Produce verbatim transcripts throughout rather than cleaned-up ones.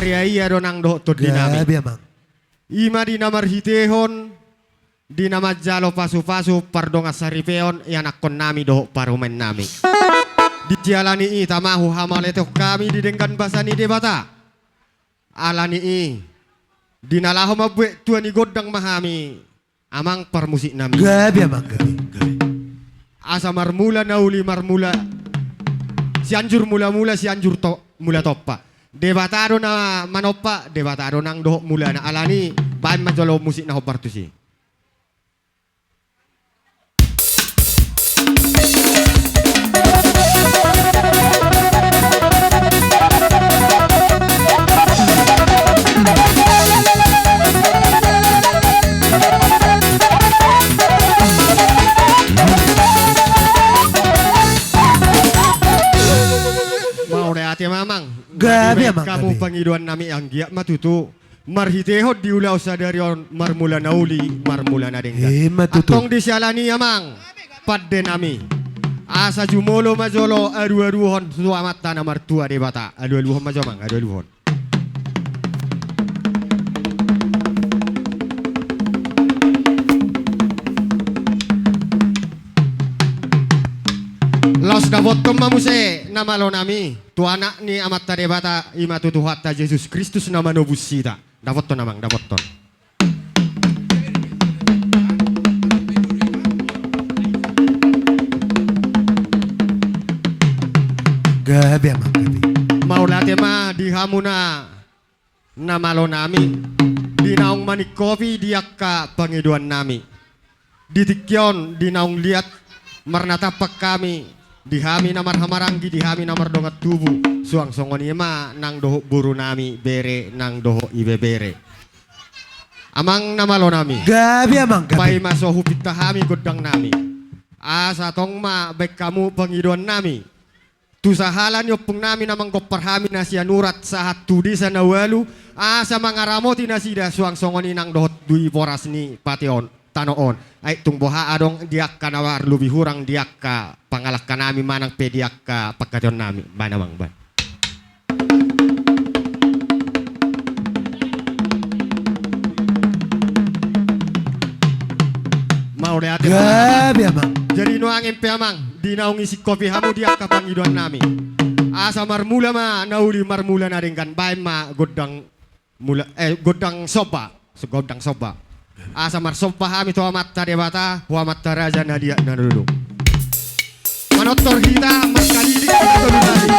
Ia, ia do nang dohot tondinami. Gabe, Amang. I ma di na marhitehon di na manjalo pasupasu pardongan saripeon ianakkonnami dohot parumaennami. Di siala ni i tama huhamauliatehon hami di denggan basa ni Debata. Ala ni i, di na laho mambuat tua ni gondang ma hami, Amang parmusiknami. Gabe, Amang, gabe, gabe. Asa marmula na uli marmula, Sianjur Mulamula, Sianjur to-, Mulatompa. Debata do na manompa, Debata do nang dohot mulana. Ala ni i, baen ma jolo musik na hombar tusi. Mauliate ma, Amang. Gabe, Amang, gabe. Hamu pangidoannami, anggiat ma tutu marhitehon di ulaon sadari on marmula na uli, marmula na denggan. Ima tutu. Antong di siala ni i, Amang, pandenami, asa jumolo ma jolo alualuhon tu Amanta na martua Debata. Alualuhon ma jo, Amang, alualuhon. Laos dapothon ma muse na malonami tu Anak ni Amanta Debata, ima tu Tuhanta Jesus Kristus na manobus hita. Dapothon, Amang, dapothon. Gabe, Amang, gabe. Mauliate ma di hamu na, na malonami, di naung maningkopi di angka pangidoannami. Di tingki on, di naung liat marnatampak hami, di hami na marhahamaranggi, di hami na mardongan tubu, suang songon i ma nang dohot borunami, bere nang dohot ibebere. Amang na malonami. Gabe, Amang, gabe. Paima so hupinta hami gondangnami, asa tong ma baen hamu pangidoannami tu sahala ni ompungnami na manggompar hami na sian Urat sahat tu desa na ualu, asa mangaramoti nasida suang songon i nang dohot dui boras ni pate on, tano on. Ai tung boha adong di angka na marlobi hurang di angka pangalangkanami manang pe di angka pangkataionnami. Baen, Amang, baen. Mauliate. Gabe, Amang. Jadi nuaeng pe, Amang, di naung isingkopi hamu di angka pangidoannami, asa marmula ma na uli marmula na denggan, baen ma gondang mula, eh, gondang somba. So-, gondang somba. Asa marsomba hami tu Amanta Debata, tu Amanta Raja na liat na lolo. Manortor hita, markaliling hita tolu nari.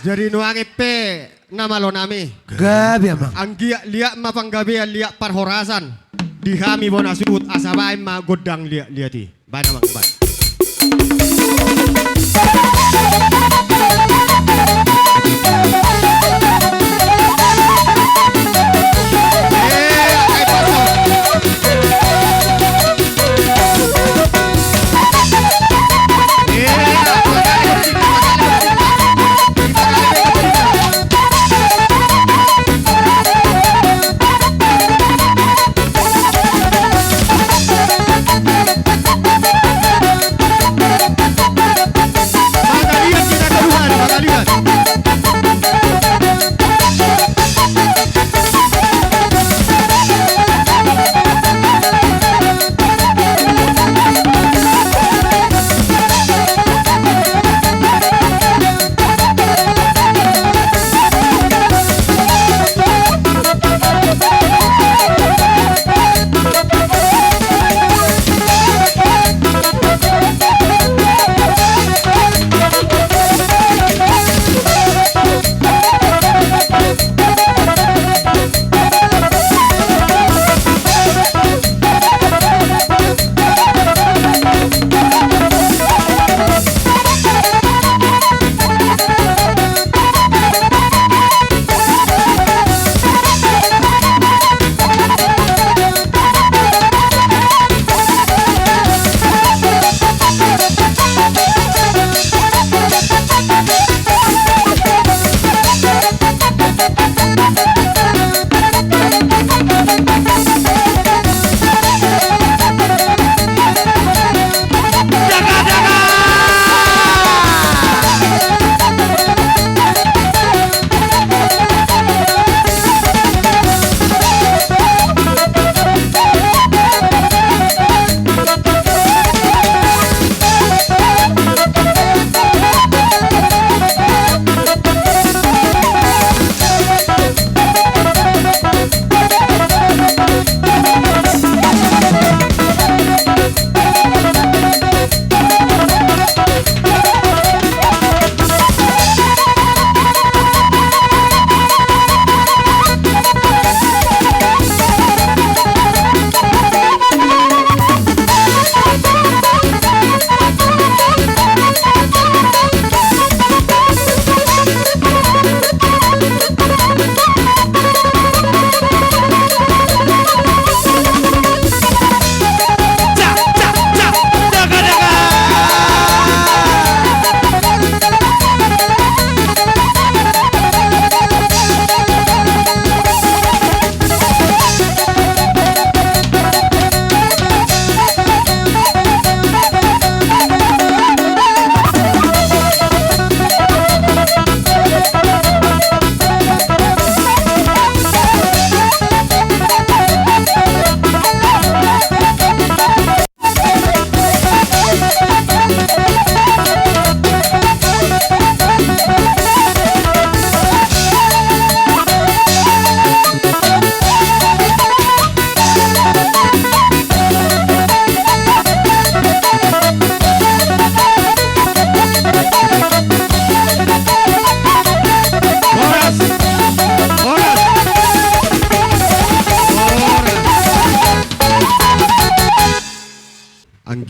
Jadi nuaeng pe na malonami. Gabe, Amang. Anggiat liat ma panggabean, liat parhorasan di hami bona suhut, asa baen ma gondang liat-liat i. Baen, Amang, baen.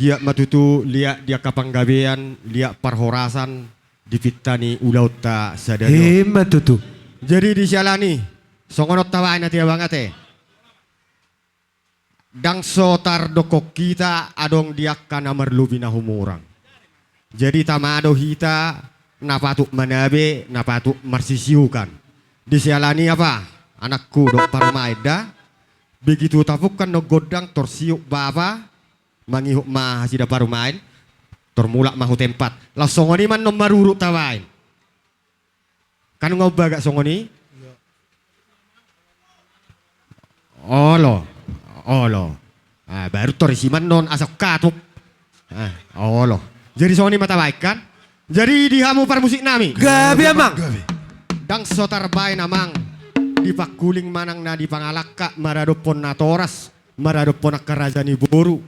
Liat ma tutu, liat di angka panggabean, liat parhorasan di pinta ni ulaonta sadari on. Ima tutu. Jadi di siala ni i, songon on tabaen ate, abang ate. Ndang so tardokkon hita adong di angka na marlobi na humurang. Jadi tama do hita na patut manabe, na patut marsisiukan. Di siala ni i, apa, anakku dohot parumaen da, begitu tapungkan na gondang, tor siuk bapa, mangihut ma hasida parumaen, tor mulak ma hu tempat. Laos songon i ma annon marurut tabaen. Kan nunga umbagak songon i? Olo, olo. Ah, baru tor isi ma annon asa ungkatup. Ah, olo. Jadi songon i ma tabaen kan? Jadi di hamu parmusik nami. Gabe, amang. Ndang so tarbaen, amang, di pangkuling manang na di pangalangka, maradophon natoras, maradophon angka raja ni boru.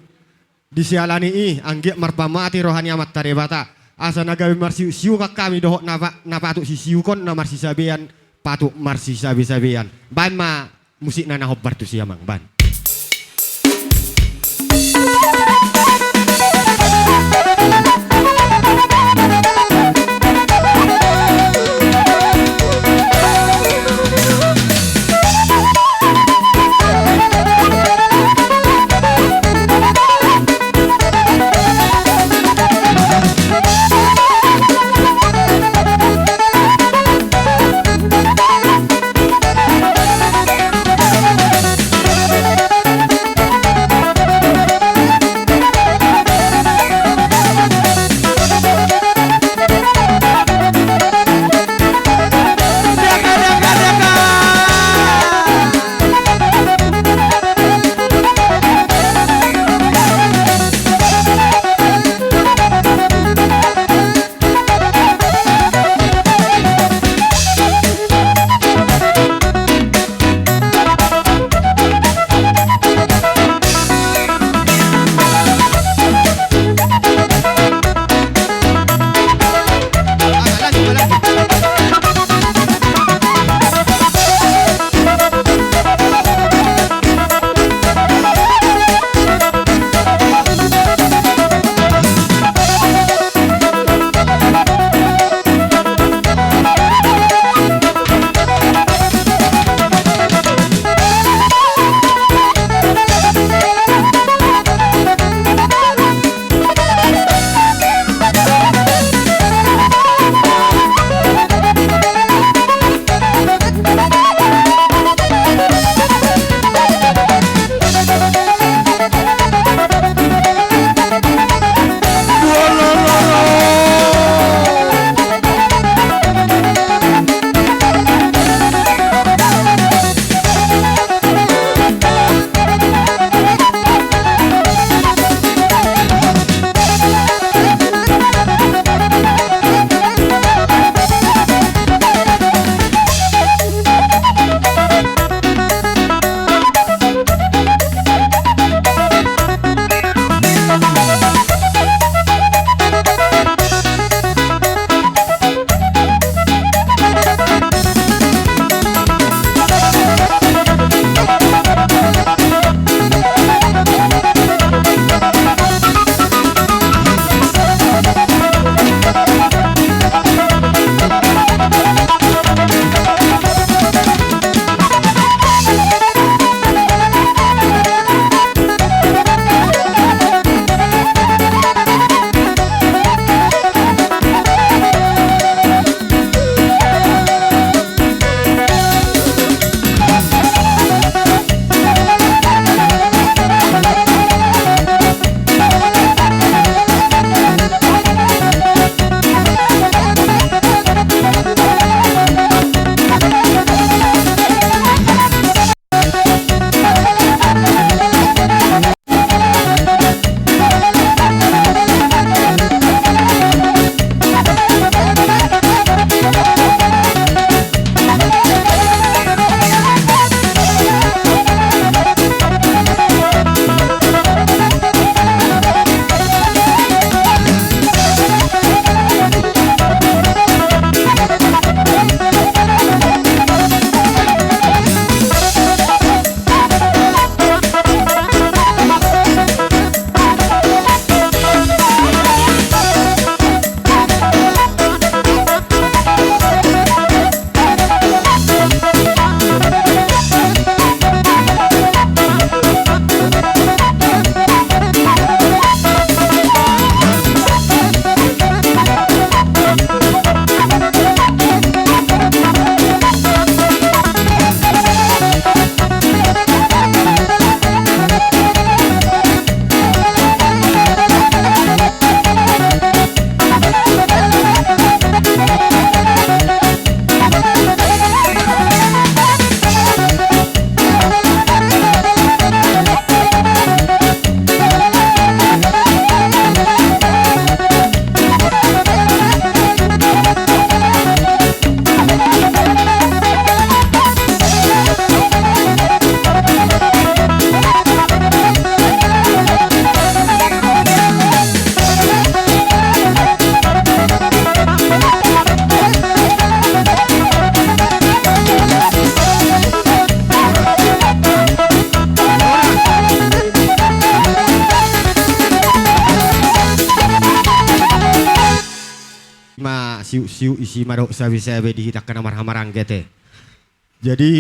Di siala ni i, anggiat marpamati roha ni Amanta Debata, asa na gabe marsiuksiukan hami dohot na pa-, na patut sisiukon, na marsisabean patut marsisabesabean. Baen ma musikna na hombar tusi, amang, baen. siuk-siuk isi ma dohot sabe-sabe di hita angka na marhahamaranggi ate. Jadi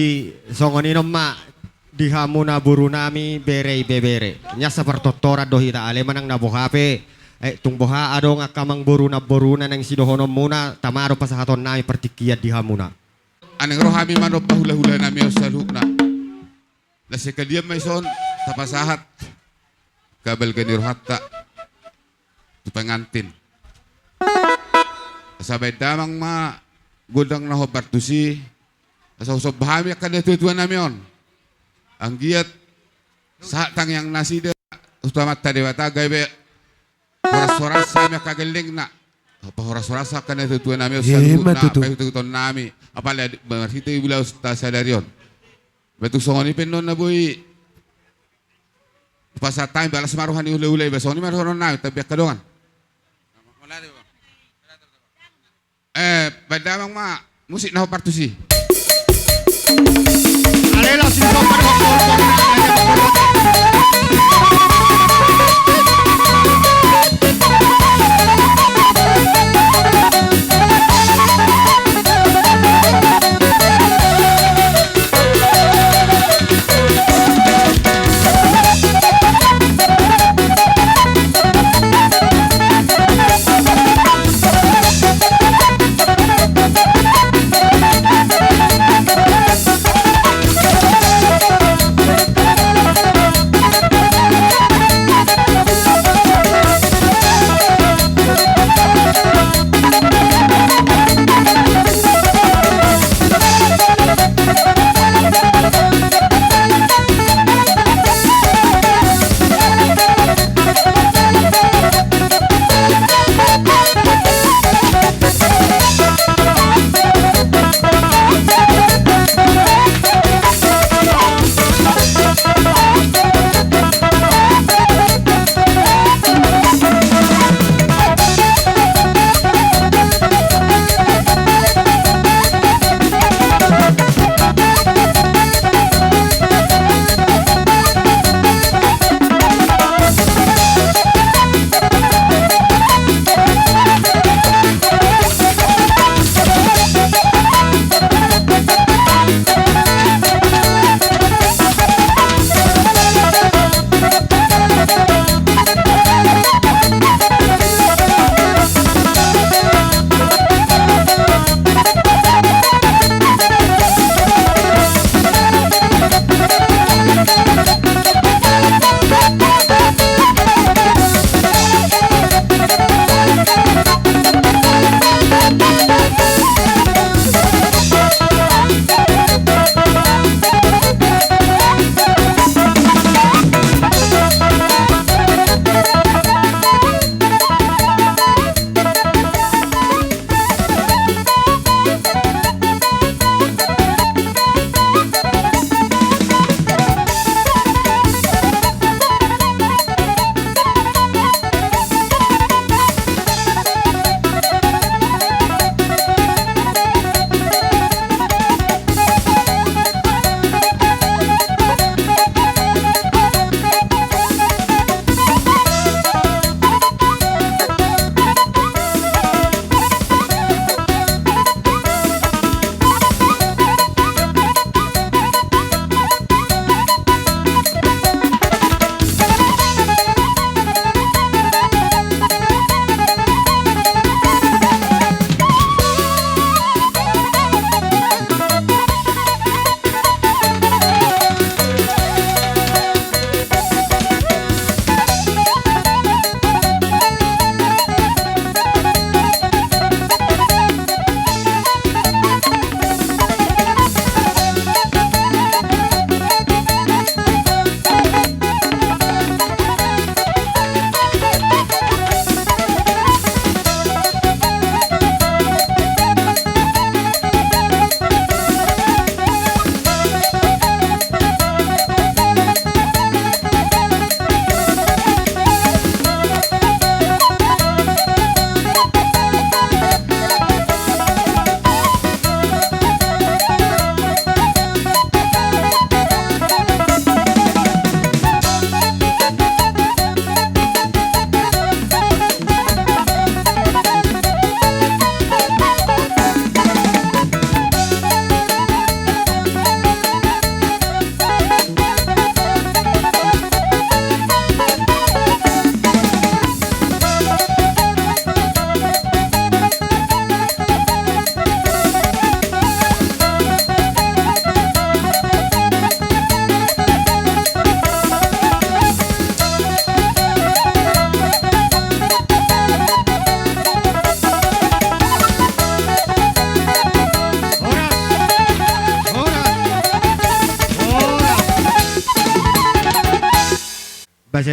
songon i non ma di hamuna boru nami, bere ibebere. Nian sapartontoran do hita, alai manang na boha pe, eh, tung boha adong angka amangboru namboruna naeng sidohononmuna, tama do pasahaton nami partingkian di hamuna. Naeng ro hami manomba hulahula nami on saluhutna. Na sekalian ma ison tapasahat angka balga ni rohanta tu pengantin. Asa baen damang ma gondang na hombar tusi. Asa husomba hami angka natuatua nami on. Anggiat sahat tangiang nasida tu Amanta Debata gabe horas-horas hami angka gellengna. Apa horas-horas angka natuatua nami on. Iya, saluhutna, ima tutu. Paihut-ihuton nami. Apala marhite ulaonta sadari on. Ba tung songon i pe annon na boi pasahat hami, balas ma roha ni hulahula i, ba songon i ma dohonon nami, tabi angka dongan. Eh, baen damang ma musik na hombar tusi.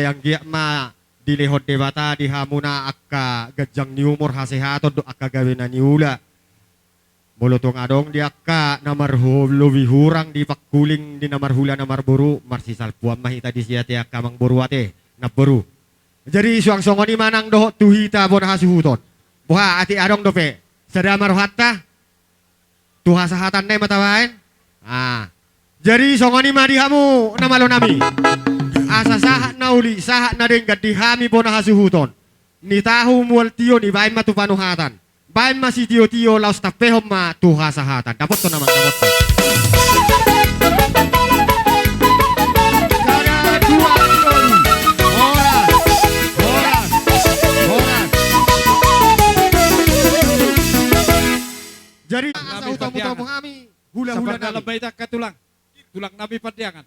Anggiat ma dilehon Debata di hamuna angka ganjang ni umur, hasehaton dohot angka gabe na niula. Molo tung adong di angka na marlobi hurang di pangkuling ni na marhula na marboru, marsisalpuan ma hita disi ate angka amangboru ate namboru. Jadi suang songon i ma nang dohot tu hita bona hasuhuton. Boha, atik adong dope sada ma rohanta? Tu hasahatan na i ma tabaen. Ah. Jadi songon i ma di hamu na malo nami. Asa sahat na uli, sahat na denggan di hami bona hasuhuton. Ni tahu mual tio, ni baen ma tu panuhatan. Baen ma sitiotio, laos tampehon ma tu hasahatan. Dapothon amang, dapothon. Sada, dua, tolu. Horas. Horas. Horas. Jadi, asa hutamu-tamu hami, hula-hula nami. Sabar dalam baita ka tulang. Tulang nami Pandiangan.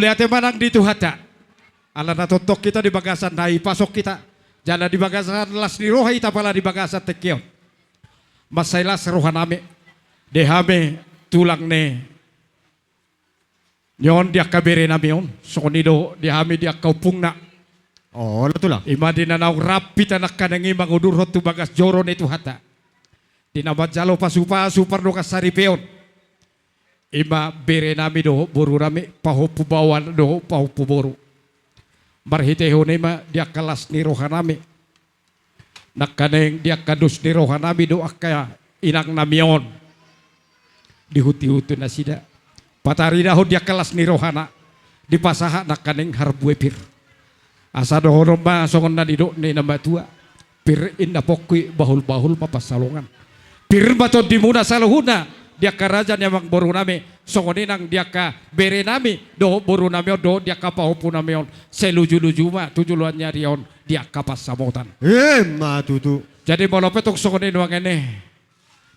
Mauliate ma nang di Tuhanta. Ala na tongtong hita di bagasan na dipasok hita, jala di bagasan las ni roha hita pala di bagasan tingki on. Mansai las rohanami di hami tulang ni, ni on di angka berenami on, songon i do di hami di angka ompungna. Olo tulang. I ma di na naung rap hita nangkaning i mangudurhon tu bagas joro ni Tuhanta, di na manjalo pasupasu pardongansaripeon. I ma berenami dohot borunami, pahompu baoa dohot pahompu boru. Marhitehon i ma di angka las ni rohanami, nangkaning di angka dos ni rohanami do angka inangnami on, dihutihut nasida, pataridahon di angka las ni rohana, dipasahat nangkaning harbue pir. Asa dohonon ma songon na nidok ni na matua: Pir inna pongki, bahulbahul ma pansalongan. Pir ma tondimuna saluhutna di angka raja ni amangborunami, songon i nang di angka berenami dohot borunami on dohot di angka pahompunami on, sai lujuluju ma tu joloan ni ari on di angka pansamotan. Emma tutu. Jadi molo pe tung songon i nuaeng i,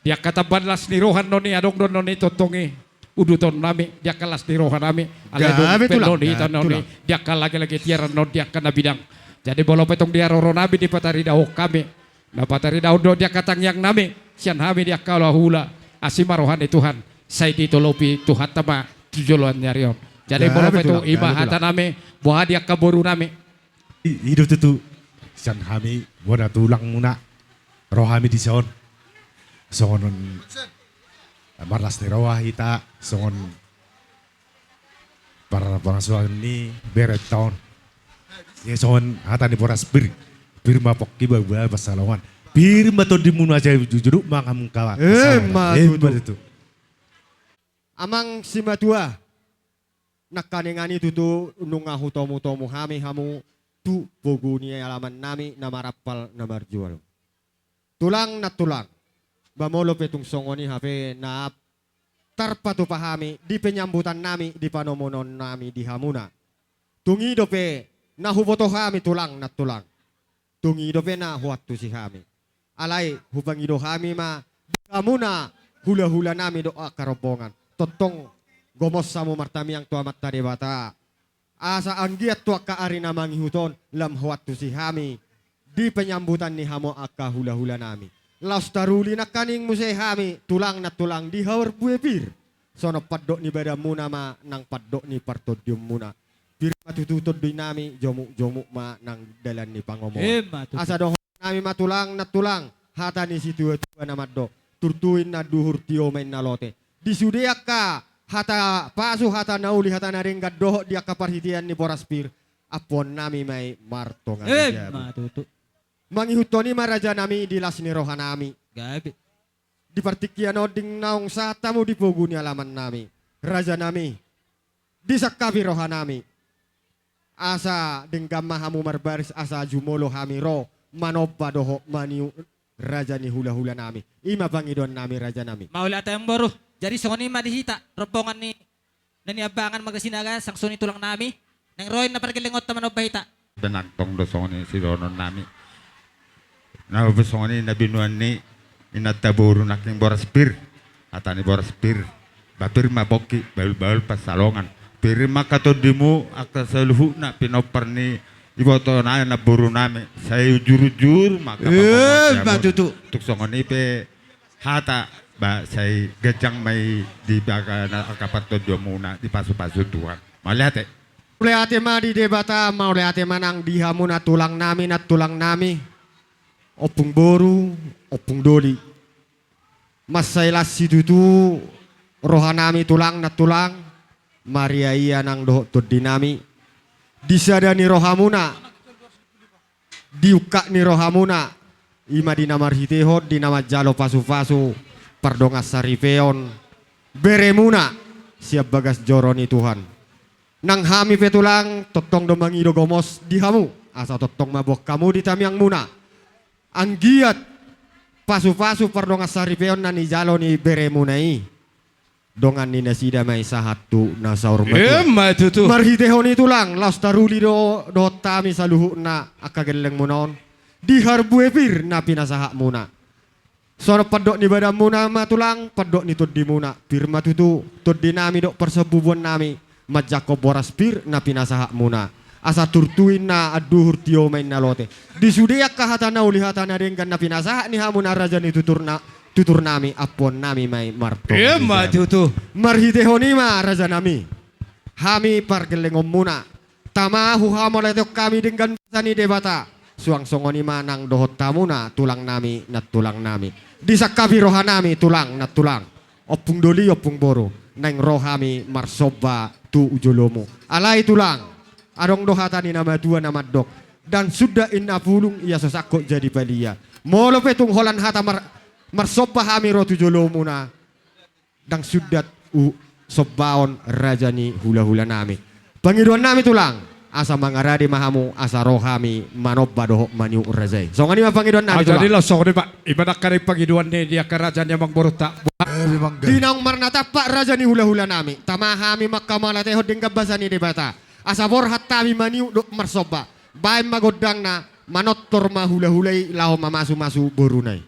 di angka tamban las ni roha annon i, adong do annon i tongtong i udutonnami di angka las ni rohanami. Alai adong pe tulang, annon i di angka lagilagi tiar annon di angka na bidang. Jadi molo pe tung di haroronami dipataridahon hami, na pataridahon do di angka tangiangnami sian hami di angka hulahula, asi ma roha ni Tuhan, sai ditolopi Tuhanta ma tu joloan ni ari on. Jadi molo pe tung, i ma hatanami, boha di angka borunami. I, i do tutu, sian hami bona tulangmuna, ro hami dison songon marlas ni roha hita, songon par-, pangasuhon ni berenta on. Ia songon hata ni boras pir, pir ma pongki, bahulbahul pansalongan. Pir ma tondimuna, sai jujur ma hamu kawan. Emma tutu. Amang simatua, nangkaningan i tutu nunga hutomutomu hami hamu tu pogu ni alamannami na marampal na marjual. Tulang nantulang, ba molo pe tung songon i hape na tarpatupa hami di penyambutannami, di panomunonnami di hamuna. Tung i dope na huboto hami tulang nantulang. Tung i dope na huantusi hami. Alai hupangido hami ma di hamuna hulahulanami dohot angka rombongan. Tongtong gomos hamu martamiang tu Amanta Debata, asa anggiat tu angka ari na mangihut on lam huantusi hami di penyambutan ni hamu angka hulahulanami. Laos taruli nangkaning muse hami tulang nantulang di harbue pir. Songon pandok ni badanmuna ma nang pandok ni partondionmuna. Pir ma tutu tondinami, jomukjomuk ma nang dalan ni pangomoan. Emma tutu. Asa dohononnami ma tulang nantulang hata ni situatua na mandok: Turtu inna anduhur, tio ma inna lote. Di sude angka hata pasu, hata na uli, hata na denggan dohot di angka parhitean ni boras pir, ampuonnami ma i martonga ni jabu. Emma tutu. Mangihuthon i ma rajanami di las ni rohanami. Gabe. Di partingkian on ding naung sahat hamu di pogu ni alamannami, rajanami, disangkapi rohanami, asa denggan ma hamu marbaris, asa jumolo hami ro manomba dohot maniu raja ni hulahulanami. I ma pangidoannami rajanami. Mauliate amangboru. Jadi songon i ma di hita rombongan ni na niambangan Marga Sinaga, sangsuon ni tulangnami, naeng ro inna pargellengonta manomba hita. Benang tong do songon i sidohononnami. Na pe songon i na binoan ni inanta boru nangkin boras pir. Hata ni boras pir: Ba pir ma pongki, bahulbahul pansalongan. Pir ma angka tondimu, angka saluhutna pinompar ni ibotona, namborunami, sai jurujur ma angka pangomoan. Emma tutu. Tung songon i pe hata, ba sai ganjang ma i di bagas angka partondionmuna, dipasupasu Tuhan. Mauliate. Mauliate ma di Debata, mauliate ma nang di hamuna tulangnami nantulangnami, ompung boru, ompung doli. Mansai las situtu rohanami tulang nantulang, mariaia nang dohot tondinami, di sada ni rohamuna, di ungkap ni rohamuna, i ma di na marhitehon di na manjalo pasupasu pardongansaripeon beremuna sian bagas joro ni Tuhan. Nang hami pe tulang tongtong do mangido gomos di hamu, asa tongtong ma boan hamu di tamiangmuna. Anggiat pasupasu pardongansaripeon na nijalo ni beremuna i, dongan ni nasida ma i sahat tu na saur matua. Emma tutu. Marhitehon i tulang, laos taruli do dohot hami saluhutna angka gellengmuna on di harbue pir na pinasahatmuna. Songon pandok ni badanmuna ma tulang pandok ni tondimuna. Pir ma tutu tondinami dohot parsombubuannami, manjangkon boras pir na pinasahatmuna. Asa turtu inna anduhur, tio ma inna lote. Di sude angka hata na uli, hata na denggan na pinasahat ni hamuna raja ni tuturna, tuturnami, ampuonnami ma i martonga. Ima tutu. Marhitehon i ma rajanami, hami pargellengonmuna, tama huhamauliatehon hami denggan basa ni Debata. Suang songon i ma nang dohot hamuna tulangnami nantulangnami. Disangkapi rohanami tulang nantulang, ompung doli, ompung boru, naeng ro hami marsomba tu jolomu. Alai tulang, adong do hata ni na matua na mandok: Ndang sundat inna pulung, ia so sangkot jadi palia. Molo pe tung holan hata mar-, marsomba hami ro tu jolomuna, ndang sundat u-, sombaon raja ni hulahulanami. Pangidoannami tulang, asa mangarade ma hamu, asa ro hami manomba dohot maniuk raja i. Songon i ma pangidoannami tulang. Jadi laos songon i ma, i ma nangkaning pangidoan ni angka raja ni amangborunta. Di naung marnatampak raja ni hulahulanami, tama hami manghamauliatehon denggan basa ni Debata, asa borhat hami maniuk dohot marsomba. Baen ma gondangna, manortor ma hulahula i laho mamasumasu boruna i.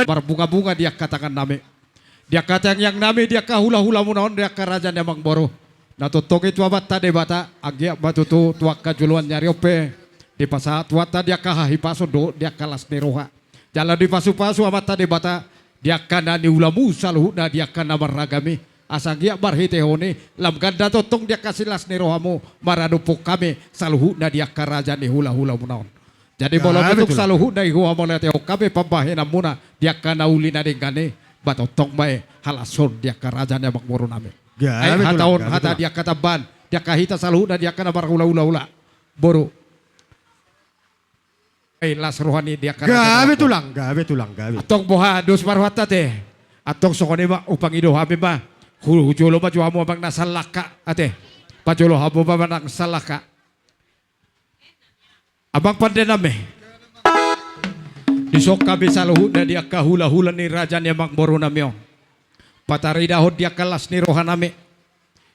marbungabunga di angka tangannami, di angka tangiangnami, di angka hulahulamuna on, di angka raja ni amangboru. Na tongtong i tu Amanta Debata, anggiat ma tutu tu angka joloan ni ari on pe dipasahat Tuhanta di angka hahipason dohot di angka las ni roha. Jala dipasupasu Amanta Debata di angka na niulamu saluhutna di angka na marragam i, asa anggiat marhitehon i lam ganda tongtong di angka silas ni rohamu maradophon hami saluhutna di angka raja ni hulahulamuna on. Jadi molo tung saluhutna i, huamauliatehon hami pambahenanmuna di angka na uli na denggan i, ba tongtong ma i halashon di angka raja ni amangborunami. Ai hata on hata di angka tamban, di angka hita saluhutna di angka na marhulahula, boru. Ai las roha ni di angka raja ni amangboru. Gabe tulang, gabe tulang, gabe. Antong boha dos ma rohanta ate. Antong songon i ma, hupangido hami ma. Hu, hu jolo ma jo hamu amang na sallangka ate. Pajolo hamu ma nang sallangka. Amang pandenami, dison hami saluhutna di angka hulahula ni raja ni amangborunami on pataridahon di angka las ni rohanami,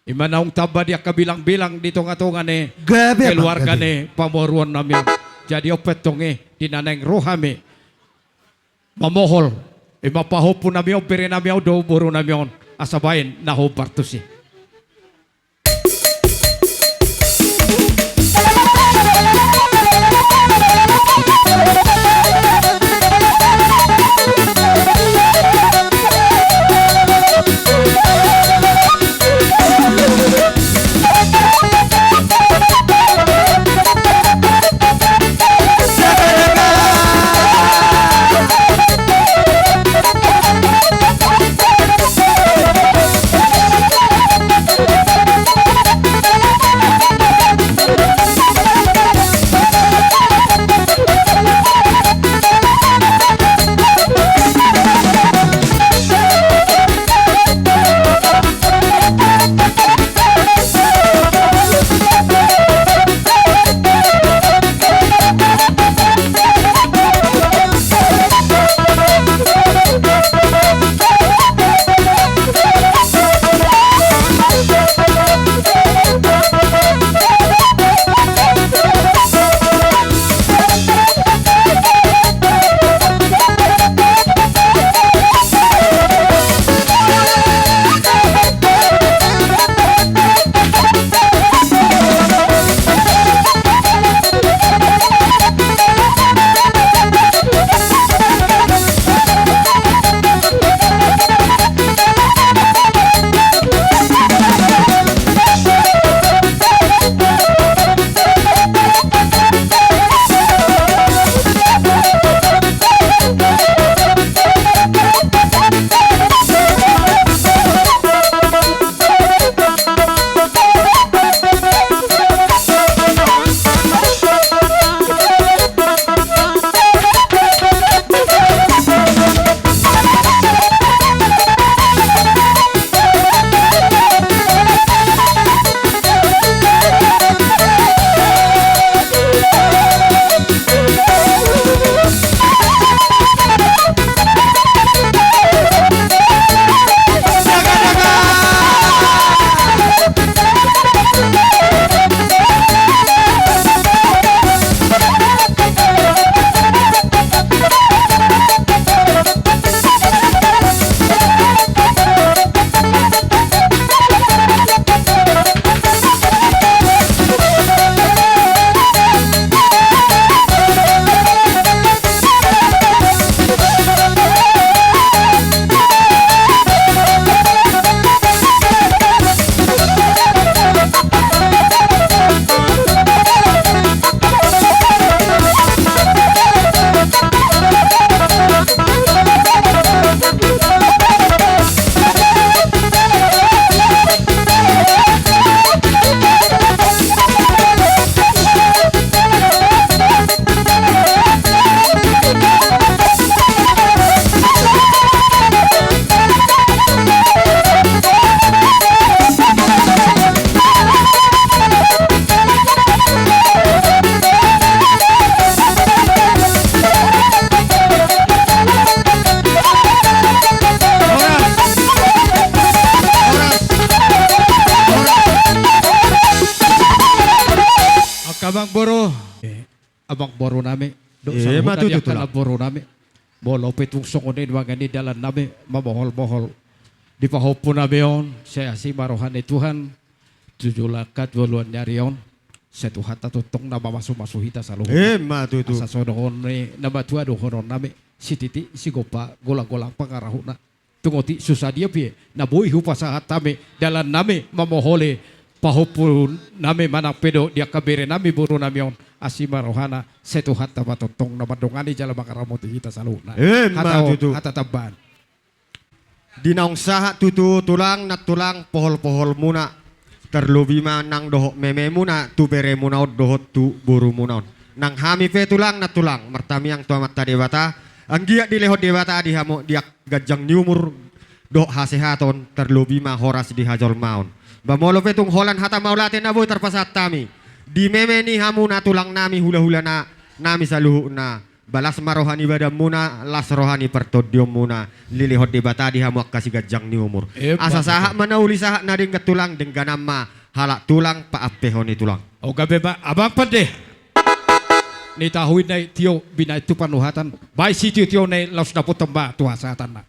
i ma naung tamba di angka bilangbilang di tongatonga ni keluarga ni pamoruonnami on. Jadi on pe antong i di na naeng ro hami mamohol, i ma pahompunami on, berenami on dohot borunami on, asa baen na hombar tusi. Angka amangboru, amangborunami, dohot saluhutna di angka namborunami. Molo pe tung songon i nuaeng i dalan nami mamohol-mohol di pahompu nami on, sai asi ma roha ni Tuhan tu jolo angka tu ulaon ni ari on, sai Tuhanta tongtong na mamasu-masu hita saluhutna. Emma tutu. Asa songon i na matua dohonon nami, sititi sigompa, golang-golang pangarahutna. Tung otik so sadia pe na boi hupasahat hami dalan nami mamoholi pahompu nami manang pe dohot di angka bere nami boru nami on, asi ma rohana, sai Tuhanta ma tongtong na mandongani jala mangaramoti hita saluhutna. Emma tutu. Hata on, hata tambahan. Di naung sahat tutu tulang nantulang pohol-pohol muna, tarlobi ma nang dohot meme muna tu bere muna on dohot tu boru muna on. Nang hami pe tulang nantulang martamiang tu Amanta Debata, anggiat dilehon Debata di hamu di ganjang ni umur dohot hasehaton, tarlobi ma horas di hajolmaon. Ba molo pe tung holan hata mauliate na boi tarpasahat hami di meme ni hamu na tulang nami, hula-hula na nami saluhutna, ba las ma roha ni badan muna, las roha ni partondion muna, dilehon Debata di hamu angka siganjang ni umur. Emma tutu. Asa sahat ma na uli sahat na denggan tulang, dengganan ma halak tulang, paampehon i tulang. O gabe ma abang pande. Ni tahu inna i tio binaen tu panuhatan, baen sitio-tio na i laos dapothon ma tu hasahatanna.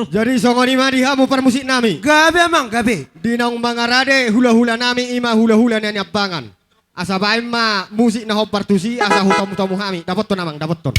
Jadi songon i ma di hamu parmusik nami. Gabe amang, gabe. Di naung mangarade hula-hula nami, i ma hula-hula na niambangan. Asa baen ma musik na hombar tusi, asa hutamu-tamu hami. Dapothon amang, dapothon.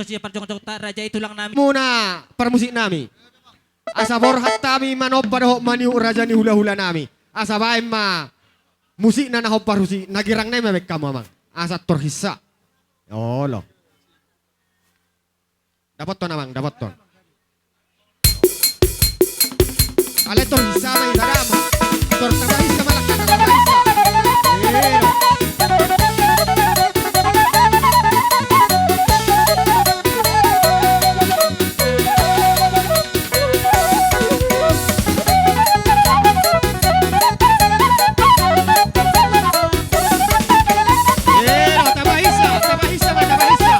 Sian parjongjongonta raja i tulang nami. Muna parmusik nami. Asa borhat hami manomba dohot maniuk raja ni hulahula nami. Asa baen ma musikna na hombar tusi, na girang nai ma baen hamu amang. Asa tor hinsa. Olo. Dapothon amang, dapothon. Alai tor hinsa ma i, tadam. Tor tamba hinsa ma, lakkan tamba hinsa. Ero. Ero, tamba hinsa, tamba hinsa ma, tamba hinsa.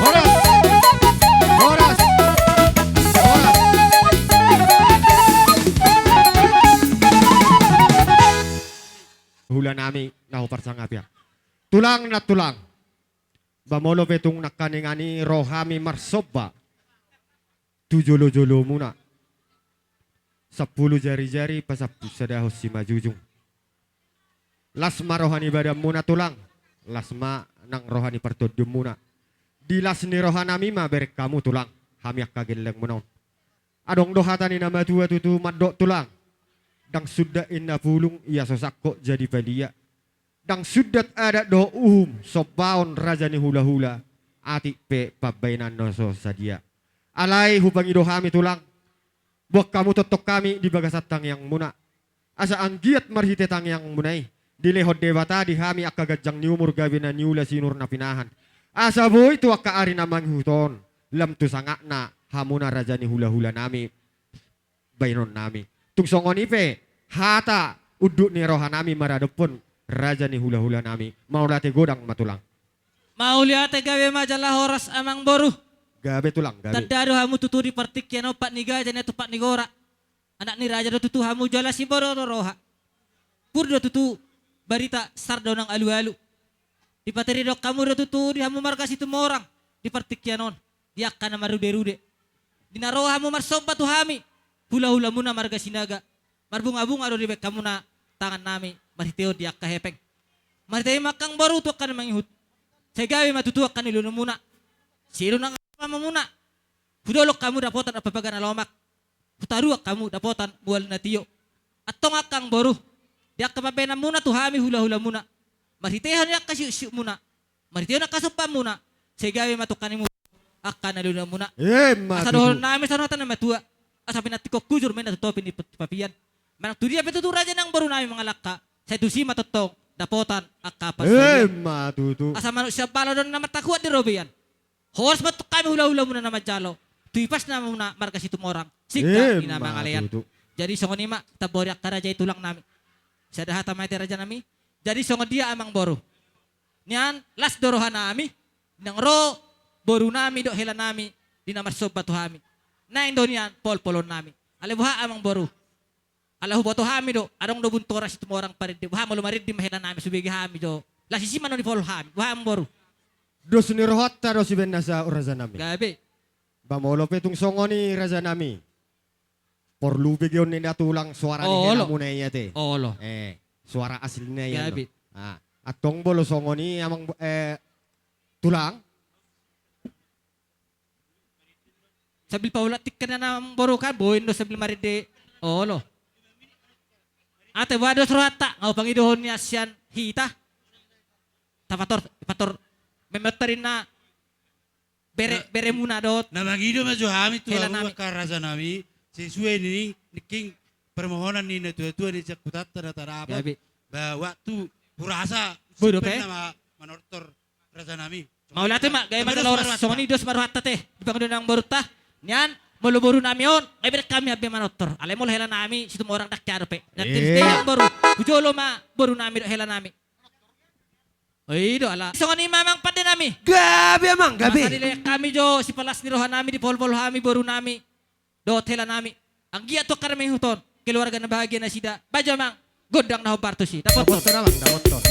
Horas. Horas. Horas. Hula nami na huparsangapi. Tulang na tulang. Ba molo pe tung nangkaningan i ro hami marsomba tu jolojolomuna. Sampulu jarijari pasampu sadahon simanjujung. Las ma roha ni badanmuna tulang, las ma nang roha ni partondionmuna. Di las ni rohanami ma bereng hamu tulang, hami angka gellengmuna on. Adong do hata ni na matua tutu mandok tulang. Ndang sundat inna pulung ia so sangkot jadi palia. Ndang sundat adat dohot uhum sombaon raja ni hulahula, atik pe pambahenan na so sadia. Alai hupangido hami tulang, boan hamu tongtong hami di bagasan tangiangmuna. Asa anggiat marhite tangiangmuna i, dilehon Debata di hami angka ganjang ni umur gabe na niula sinur na pinahan. Asa boi tu angka ari na mangihut on, lam tu sangapna hamuna raja ni hulahula nami. Baenon nami. Tung songon i pe hata unduk ni roha nami maradophon raja ni hulahula nami. Mauliate godang ma tulang. Mauliate, gabe ma jala horas amang boru. Gabe tulang, gabe. Tanda do hamu tutu di partingkian on pat ni gaja na tumpak ni gora. Anak ni raja do tutu hamu jala simboro do roha. Pur do tutu barita sar do nang alualu. Dipatiri do hamu do tutu di hamu marga Situmorang di partingkian on. di angka na marruderude. Di na ro hamu marsomba tu hami, hulahulamuna marga Sinaga, marbungabunga do dibaen hamuna tangannami marhitehon di angka hepeng. Marhitehon i ma angka amangboru tu angka na mangihut, sai gabe ma tutu angka na niluluanmuna. Sai do nang hamuna, hudolok hamu dapotan ampapaga na lomak, hutaruan hamu dapotan mual na tio. Antong angka amangboru, di angka pambahenanmuna tu hami hulahulamuna, marhitehon di angka siutsiutmuna, marhitehon angka sombaonmuna, sai gabe ma tu angka na nimuta angka na niluluanmuna. Emma tutu. Asa dohononnami songon hata ni natuatua: Asa pinantikhon hujur ma inna tu topi ni papian, manang tu dia pe tutu raja ni amangborunami mangalangka, sai tusi ma tongtong dapotan angka pansalongan. Emma tutu. Asa manuk siambalo do na martakuan di robean, horas ma tu hami hulahulamuna na manjalo, tu ipasna muna marga Situmorang, singkat ni na mangalean. Emma tutu. Jadi songon i ma tambori angka raja i tulangnami. Sada hata ma i ate rajanami. Jadi songon dia amangboru, nian las do rohanami, naeng ro borunami dohot helanami di na marsomba tu hami. Naeng do nian polpolonnami. Alai boha amangboru? Ala huboto hami do, adong do Buntoran Situmorang parende. Boha molo marende ma helanami, subege hami jo. Las isi ma na nipolhol hami. Boha amangboru? Dos ni rohanta do sibaen na saut rajanami. Gabe. Ba molo pe tung songon i rajanami, porlu begeon ni na tulang soara ni helamuna i ate. Olo. Eh, soara aslina i. Gabe. Ah, antong molo songon i amang, eh, tulang. Sambil paulak tingki na amangboru kan, boi do sambil marende. Olo. Ate, boha dos rohanta, nga hupangidohon nian sian hita. Tapator, pator, memetor inna bere, beremuna dohot helanami. Na mangido ma jo hami tu hamu angka rajanami, sesuai ni ningking permohonan ni natuatua ni sian hutanta na tadapot. Gabe. Ba waktu hurasa boi dope na ma-, manortor rajanami. Mauliate ma, gabe ma na horas. Songon i dos ma rohanta ate di pangidoan ni amangborunta. Nian molo borunami on, gabe bereng hami hape manortor. Alai molo helanami Situmorang, ndang hea dope. Nian, eh, tirus dia amangboru, hujolo ma borunami dohot helanami. Oi do ala. Songon i ma amang pandenami. Gabe amang, gabe. Asa dilehon hami jo sipalas ni rohanami, dipolpol hami borunami dohot helanami. Anggiat tu angka na mangihuthon keluarga na bahagia nasida. Bahen jo amang gondang na hombar tusi. Dapothon. Dapothon amang, dapothon.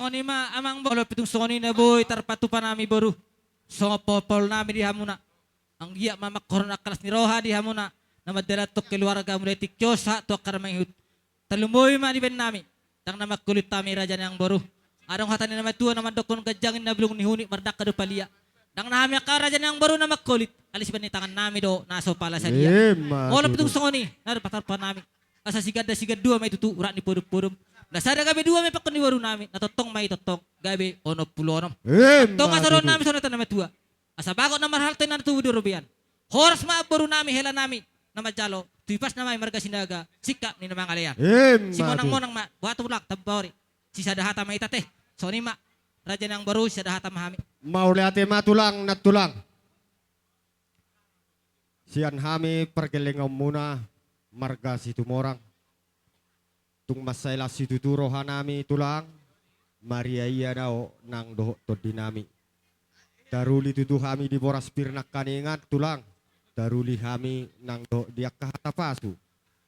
Songon i ma amang boru, molo pitung songon i na boi tarpatupa nami boru, songon paulpaul nami di hamuna. Anggiat ma mangkorhon angka las ni roha di hamuna na mandalanhon keluarga muna i tingki on sahat tu angka na mangihut. Tarlumobi ma dibaen nami. Ndang na mangkulit hami raja ni amang boru. Adong hata ni na matua na mandokkon ganjang i na bulung ni hunik mardangka do palia. Ndang na hami angka raja ni amang boru na mangkulit. Alai sibaen ni tangan nami do na so pala sadia. Emma tutu. Molo pitung songon i na tarpatupa nami. Asa siganda sigandua ma i tutu urat ni podompodom. Na sada gabe dua ma i pangkon ni boru nami, na tongtong ma i tongtong gabe onom pulu onom. Emma tutu. Antong asa dohonon nami songon hata ni na matua. Asa bagot na marhalto i na tubu di robean. Horas ma boru nami hela nami na manjalo, tu ipasna ma i marga Sinaga, singkap ni na mangalean. Emma tutu. Simonangmonang ma, boha tulang, tamba ori. Sisada hata ma hita te. Songon i ma, raja ni amang boru, sisada hata ma hami. Mauliate ma tulang, nantulang. Sian hami pargellengonmuna marga Situmorang. Tung mansai las situtu rohanami tulang, mariaia do nang dohot tondinami. Taruli tutu hami di boras pir nangkaningan tulang, taruli hami nang dohot di angka hata pasu.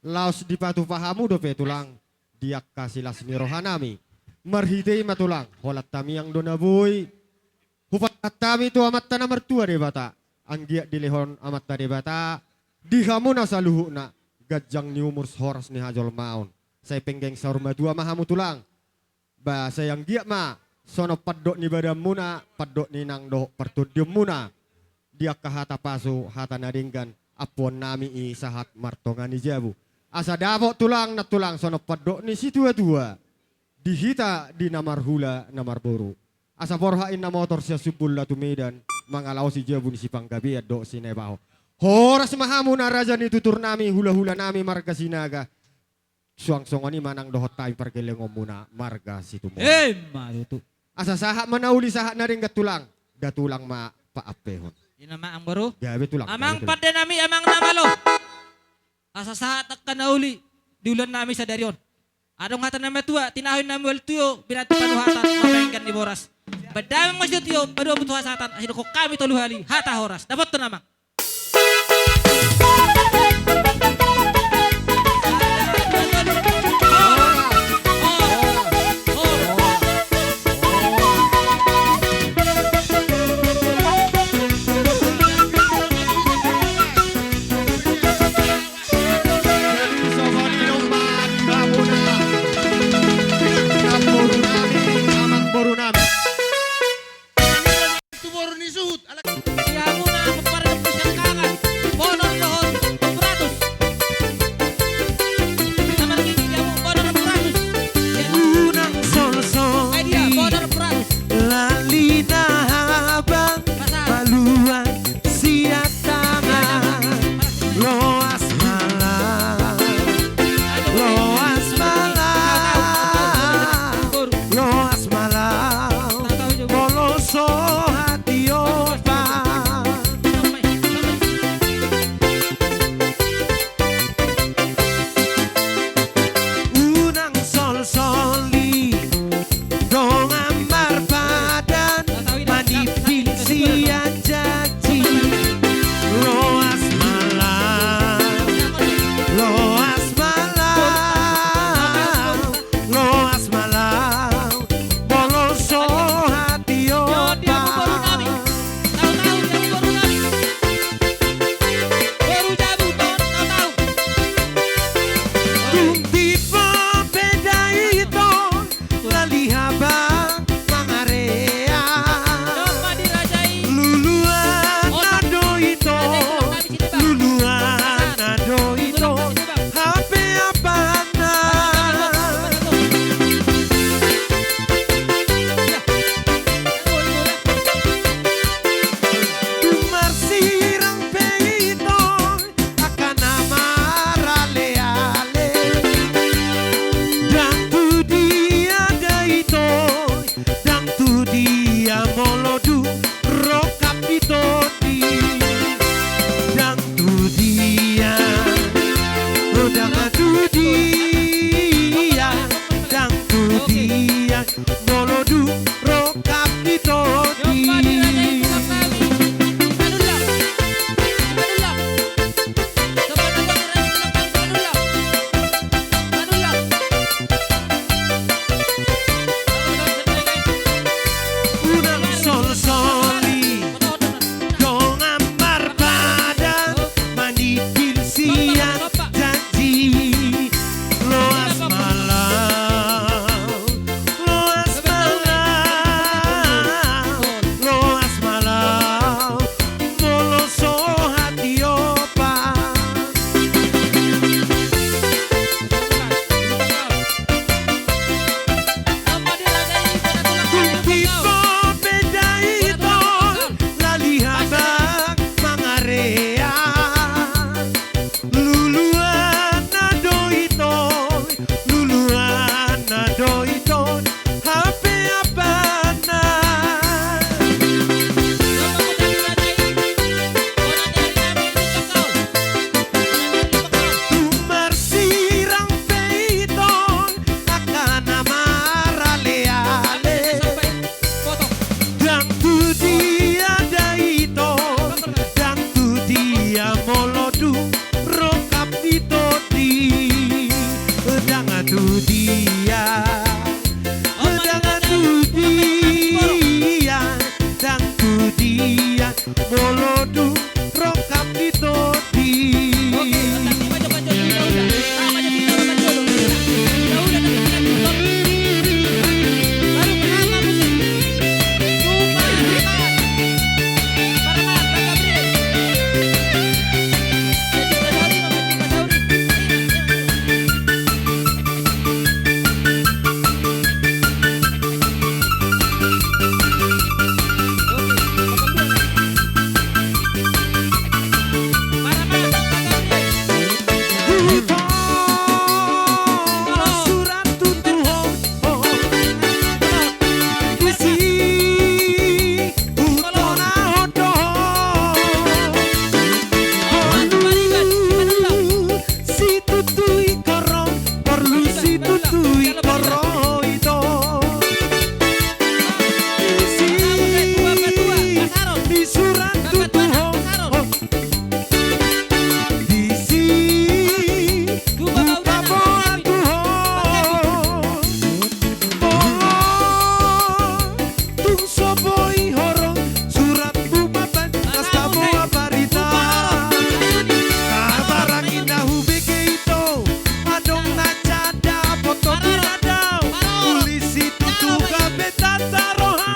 Laos dipatupa hamu dope tulang, di angka silas ni rohanami. Marhite i ma tulang, holan tamiang do na boi hupasahat hami tu Amanta na martua Debata. Anggiat dilehon Amanta Debata di hamuna saluhutna ganjang ni umur, horas ni hajolmaon. Sai penggeng saur matua ma hamu tulang. Ba sai anggiat ma songon pandok ni badanmuna, pandok ni nang dohot partondionmuna. Di angka hata pasu, hata na denggan, ampuonnami i sahat martonga ni jabu. Asa dapot tulang, nantulang, songon pandok ni situatua di hita di na marhula na marboru. Asa borhat inna motor sian Sumbul na tu Medan, mangalaosi jabu ni sipanggabean dohot sinabaho. Horas ma hamuna raja ni tuturnami, hulahulanami marga Sinaga. Suang songon i ma nang dohot hami pargellengonmuna marga Situmorang. Emma tutu. Asa sahat ma na uli, sahat na denggan tulang. Nda tulang ma paampehon. Ina ma amang boru. Gabe tulang, gabe tulang. Amang pandenami, amang na malo. Asa sahat angka na uli di ulaonnami sadari on. Adong hata ni na matua, tinahu inna mual tio, binantu panuhatan, mamaingan ni boras. Baen damang ma sitio, padomu tu hasahatan, asa didokkon hami tolu hali hata horas. Dapothon amang. Jadi songon i do ma di hamuna, di hamuna boru nami, amang boru nami. Tu boru ni suhut, ala- di hamuna, amang boru nami. Molo dung rongkap di tondi. Situtu i korong, porlu situtu i korong ito. Disi, disurat tutu ho, ho. Disi, hupaboa tu ho. Ho, ho. Tung so boi horong suratmu mambaen, asa taboa barita. Habarangin na hubege ito, adong na janda, boto di na dao. Uli situtu gabe tata roha,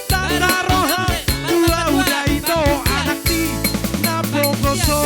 tata roha. Dua uda ito anak ni na pogos on.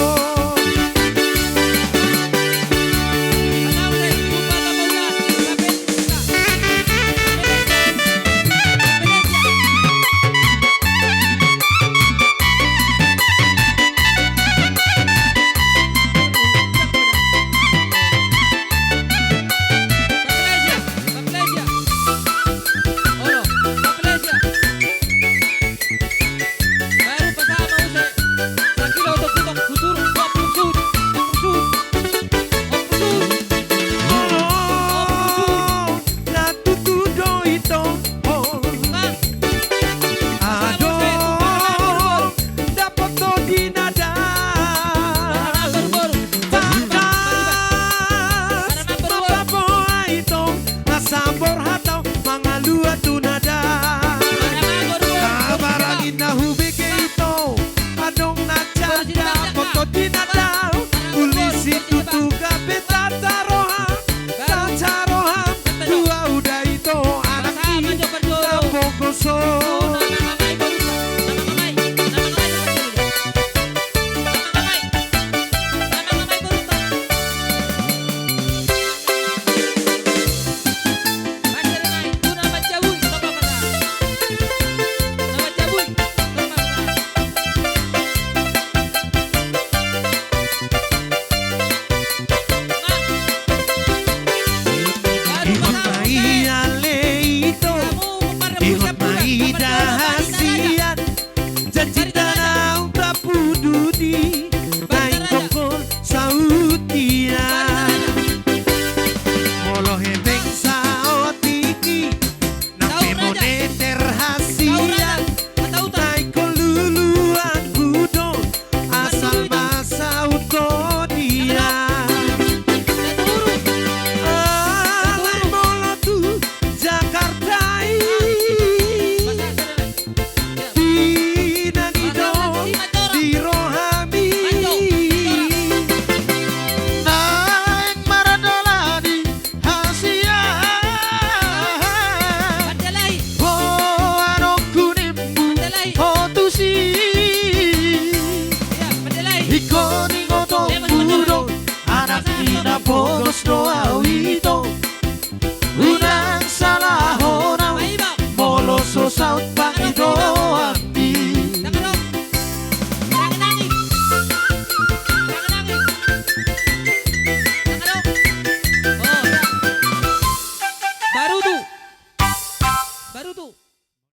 Mangalua tu na dao. Habarangin na hubege ito, adong na janda, boto di na dao. Uli situtu gabe tata roha, tata roha. Dua uda ito anak ni na pogos on. Ihot ma i ale ito, ihot ma i da hasian. Janjinta naung tapuduni, baen gokhon saut ia. Molo hepeng saotik i, nang pe moneter hasian, na ingkon luluanku do, asal ma saut ho dia. Alai molo tu Jakarta i, di na nidok di rohami. Naeng mardalan i hasian. Ho anakku, nimmu ho tusi. Ingkon ingotonku do, anak ni na pogos do au.